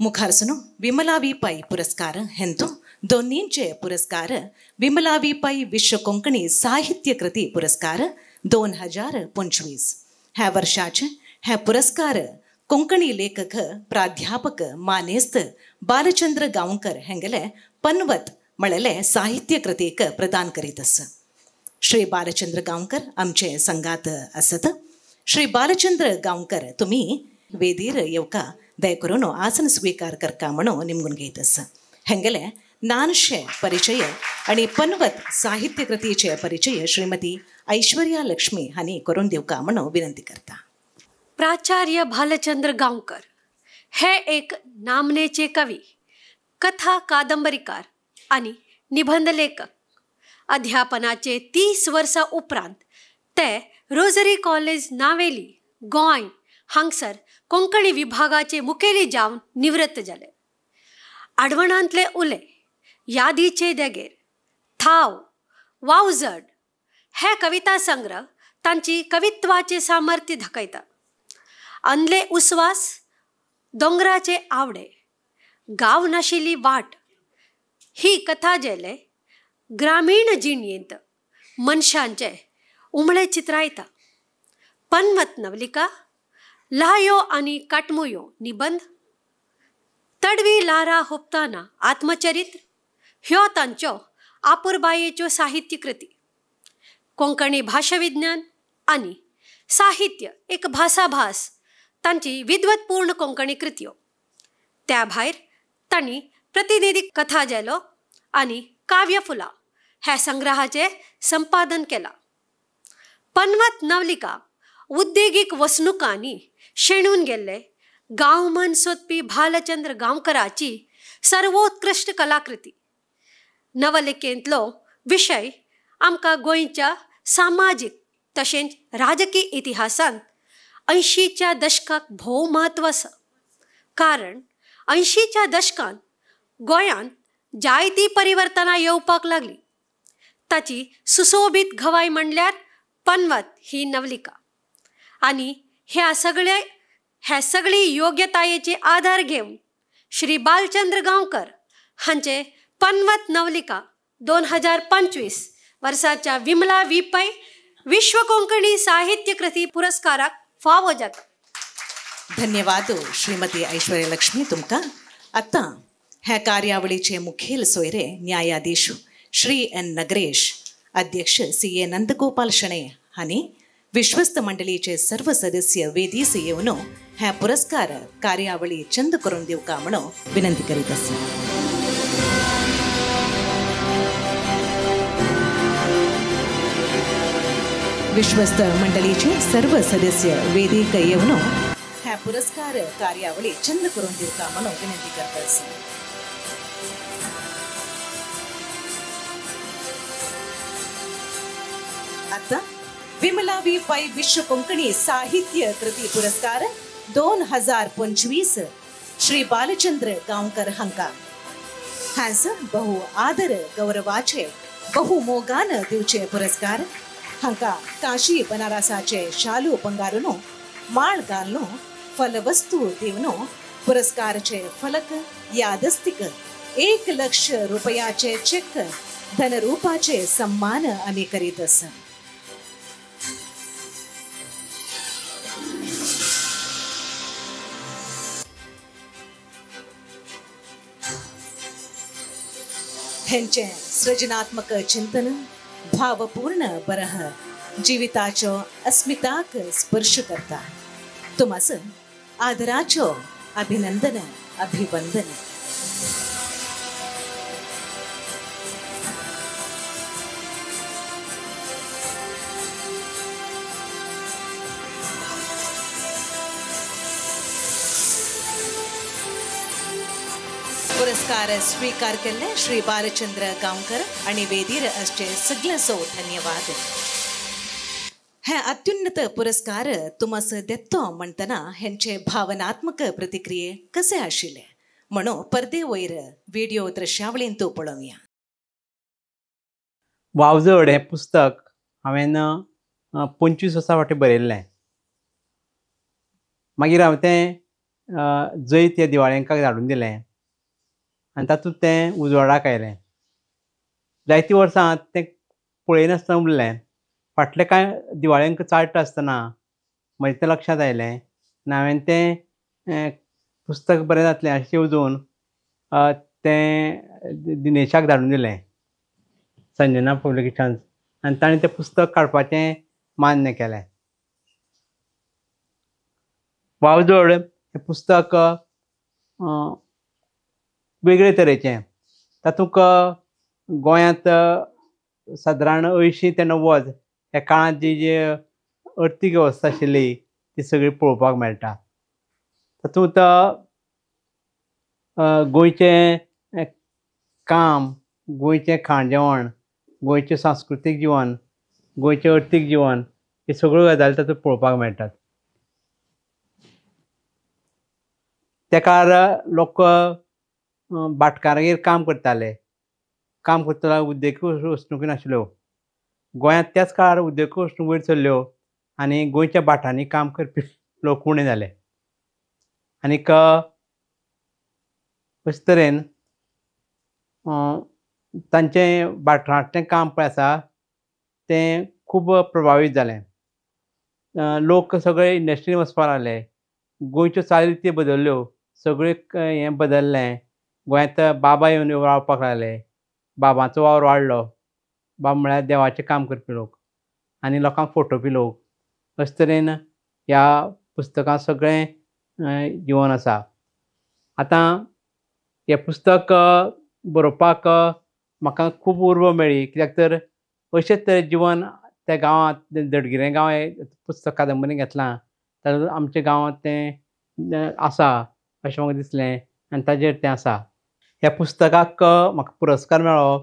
मुखारसुनो Vimala V Pai पुरस्कार हेंतु दोन्हींचे पुरस्कार Vimala V Pai विश्व कोंकणी साहित्य कृती पुरस्कार 2025 ह्या वर्षाचे हे पुरस्कार कोंकणी लेखक प्राध्यापक मानेस्त बालचंद्र गांवकर हेंगेले पनवत म्हळेले साहित्य कृतीक प्रदान करीत आसा. श्री बालचंद्र गांवकर आमचे संगात आसत. श्री बालचंद्र गांवकर तुमी वेदीर येवका दया करून आसन स्वीकार करका म्हणून निमगून घेत आसा. हेंगेले नानशे परिचय आणि पनवत साहित्य कृतीचे परिचय श्रीमती ऐश्वर्या लक्ष्मी हांणी करून दिवका म्हणून विनंती करता. प्राचार्य भालचंद्र गांवकर हे एक नामनेचे कवी, कथा कादंबरीकार आनी निबंध लेखक. अध्यापनाचे 30 वर्सां उपरांत ते रोजरी कॉलेज नावेली गोंय हांगसर कोंकणी विभागाचे मुखेली जावन निवृत्त जाले. आडवणांतले उले, यादीचे देगेर, थाव, वावजड हे कविता संग्रह तांची कवित्वाचे सामर्थ्य दाखयता. अंदले उस्वास, दोंगराचे आवडे, गांव नाशिल्ली वाट ही कथा झेले ग्रामीण जिणेंत मनशांचे उमळे चित्रायता. पनवत नवलिका, ल्हायो आनी काटमुयो निबंद, तडवी लारा हुपताना आत्मचरित्र ह्यो तांच्यो आपुरबायेच्यो साहित्यकृती. कोंकणी भाशाविज्ञान आनी साहित्य एक भासाभास तांची विद्वत्पूर्ण कोंकणी कृत्यो. त्या भायर तांणी प्रतिनिधी कथा झेलो आनी काव्यफुलां ह्या संग्रहाचें संपादन केलां. पनवत नवलिका उद्देगीक वसणुकांनी शेणून गेल्ले गांवमन सोदपी भालचंद्र गांवकराची सर्वोत्कृश्ट कलाकृती. नवलिकेंतलो विशय आमकां गोंयच्या सामाजीक तशेंच राजकीय इतिहासांत 80च्या दशकाक भोव म्हत्व आसा. कारण 80च्या दशकांत गोंयांत जायतीं परिवर्तनां येवपाक लागलीं. ताची सुशोभीत गवाय म्हणल्यार पनवत ही नवलिका. आनी ह्या सगळी योग्यतायेचे आधार घेवन श्री बालचंद्र गांवकर हांचे पनवत नवलिका 2025 वर्साच्या विमला वी पै विश्व कोंकणी साहित्य कृती पुरस्काराक फावो जाता. धन्यवाद श्रीमती ऐश्वर्या लक्ष्मी तुमकां. आतां ह्या कार्यावळीचे मुखेल सोयरे न्यायाधीश श्री एन नगरेश, अध्यक्ष सी ए नंदगोपाल शणै हांणी विश्वस्त मंडळीचे सर्व सदस्य वेदीस येवन ह्या पुरस्कार कार्यावळी चंद करून दिवका म्हणून विनंती करीत आसा. विश्वस्त मंडळीचे सर्व सदस्य वेदीक येवन ह्या पुरस्कार कार्यावळी चंद करून दिवका म्हणून विनंती करता आसा. आता विमला वी पै विश्व कोंकणी साहित्य कृती पुरस्कार 2025 श्री बालचंद्र गांवकर हांकां हांस बहु आदर गौरवाचे बहु मोगान दिवचे पुरस्कार हांकां काशी बनारसाचे शालू पंगारून माळ घालून फलवस्तू दिवन पुरस्कारचे फलक यादस्तिक 1 लक्ष रुपयाचे चेक धनरूपाचे सम्मान आमी करीत आसा. हेंचें सृजनात्मक चिंतन भावपूर्ण बरह जिविताचो अस्मिताक स्पर्श करता. तुमास आदराचो अभिनंदन अभिवंदन. पुरस्कार स्वीकार केल्ले श्री बालचंद्र गांवकर आनी वेदीर आसचे सगळ्यांचो धन्यवाद. हे अत्युन्नत पुरस्कार तुमस देतो म्हणटना हेंचे भावनात्मक प्रतिक्रिये कसे आशिल्ले म्हणून परदे वयर व्हिडिओ दृश्यावळींत पळोवया. वावजड हें पुस्तक हांवें 25 वर्सां फाटीं बरयल्लें. मागीर हांवें तें जैत ह्या दिवाळे अंकाक धाडून दिलें आनी तातूंत तें उजवाडाक आयलें. जायतीं वर्सां तें पळयनासतना उरलें. फाटले कांय दिवाळे अंक चाळटा आसतना म्हज्या तें लक्षांत आयलें आनी हांवें तें पुस्तक बरें जातलें अशें येवजून तें दिनेशाक धाडून दिलें, संजना पब्लिकेशन्स, आनी ताणें तें पुस्तक काडपाचें मान्य केलें. वावजोड हें पुस्तक वेगळे तरेचें. तातूंत गोंयांत सादारण 80 ते 90 ह्या काळांत जी जी अर्थीक वेवस्था आशिल्ली ती सगळी पळोवपाक मेळटा. तातूंत गोंयचें काम, गोंयचें खाण जेवण, गोंयचें सांस्कृतीक जिवन, गोंयचें अर्थीक जिवन हे सगळ्यो गजाली तातूंत पळोवपाक मेळटात. त्या काळार लोक भाटकारागेर काम करताले. काम करतना उद्देगीक वसणुकी नाशिल्ल्यो. गोंयांत त्याच काळार उद्देगीक वसणुको वयर सरल्यो आनी गोंयच्या भाटांनी काम करपी लोक उणें जाले. आनीक अशे तरेन तांचें भाटांतलें काम पळय आसा तें खूब प्रभावीत जालें. लोक सगळे इंडस्ट्रीन वचपाक लागले. गोंयच्यो चाली बदल्ल्यो, सगळें हें बदल्लें. गोंयांत बाबा येवन रावपाक लागले. बाबांचो वावर वाडलो. बाब म्हळ्यार देवाचें काम करपी लोक आनी लोकांक फटोवपी लोक. अशे तरेन ह्या पुस्तकांत सगळें जिवन आसा. आतां हें पुस्तक बरोवपाक म्हाका खूब उर्बा मेळ्ळी, कित्याक तर अशेंच तरेचें जिवन त्या गांवांत, दडगिरें गांव हें पुस्तक कादंबरी घेतलां तातूंत आमच्या गांवांत तें आसा अशें म्हाका दिसलें आनी ताजेर तें आसा. ह्या पुस्तकाक म्हाका पुरस्कार मेळ्ळो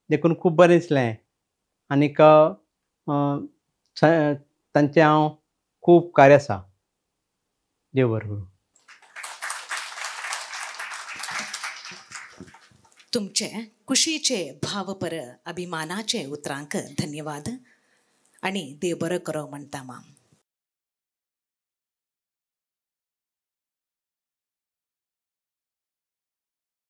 देखून खूब बरें दिसलें आनीक तांचें हांव खूब उपकारी आसा. देव बरें करूं. तुमचे कुशीचे भावपर अभिमानाचे उतरांक धन्यवाद आनी देव बरो करो म्हणटा माम.